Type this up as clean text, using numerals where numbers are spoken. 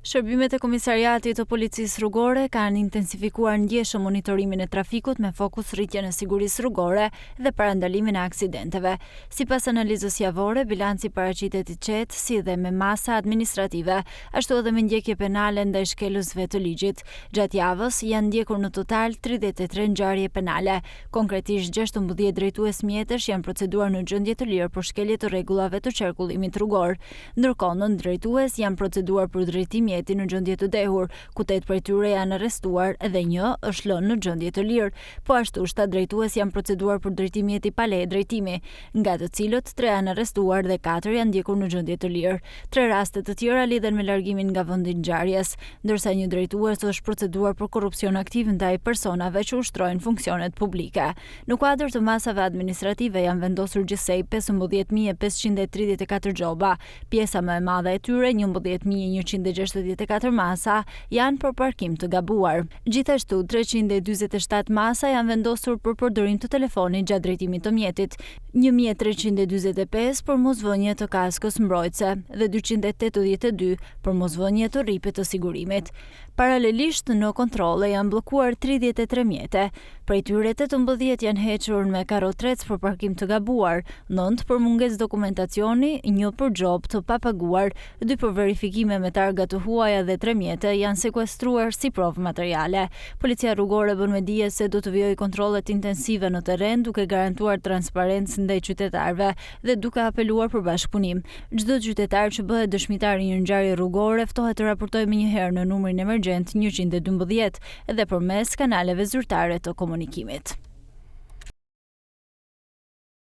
Shërbimet e Komisariatit të Policisë Rrugore kanë intensifikuar ndjeshëm monitorimin e trafikut me fokus rritjen e sigurisë rrugore dhe parandalimin e aksidenteve. Sipas analizës javore, bilanci paraqitet i qetë si dhe me masa administrative, ashtu edhe me ndjekje penale ndaj shkelësve të ligjit. Gjatë javës janë ndjekur në total 33 ngjarje penale. Konkretisht 16 drejtues mjetesh janë proceduar në gjendje të lirë për shkelje të rregullave të qarkullimit rrugor. Ndërkohë, nëntë drejtues janë proceduar për drejtim mjeti në gjendje të dehur, ku tetë prej tyre janë arrestuar dhe një është lënë në gjendje të lirë. Po ashtu, shtatë drejtues janë proceduar për drejtim mjeti pa leje drejtimi, nga të cilët tre janë arrestuar dhe katër janë ndjekur në gjendje të lirë. Tre raste të tjera lidhen me largimin nga vendi i ngjarjes, ndërsa një drejtues është proceduar për korrupsion aktiv ndaj personave që ushtrojnë funksionet publike. Në kuadër të masave administrative janë vendosur gjithsej 15.534 gjoba. Pjesa më e madhe e tyre, 11.164 masa, janë për parkim të gabuar. Gjithashtu, 347 masa janë vendosur për përdorim të telefonit gjatë drejtimit të mjetit, 1345 për mosvënie të kaskës mbrojtëse dhe 282 për mosvënie të rripit të sigurimit. Paralelisht, në kontrolle janë bllokuar 33 mjete. Prej tyre 18 janë hequr me karrotrec për parkim të gabuar, 9 për mungesë dokumentacioni, një për gjobë të papaguar, dy për verifikime me targa të huaja dhe tre mjete janë sekuestruar si provë materiale. Policia Rrugore bën me dije se do të vijojë kontrollet intensive në terren duke garantuar transparencë ndaj qytetarëve dhe duke apeluar për bashkëpunim. Çdo qytetar që bëhet dëshmitar i një ngjarje rrugore ftohet të raportojë menjëherë në numrin emergjent 112 dhe përmes kanaleve zyrtare të komunikimit.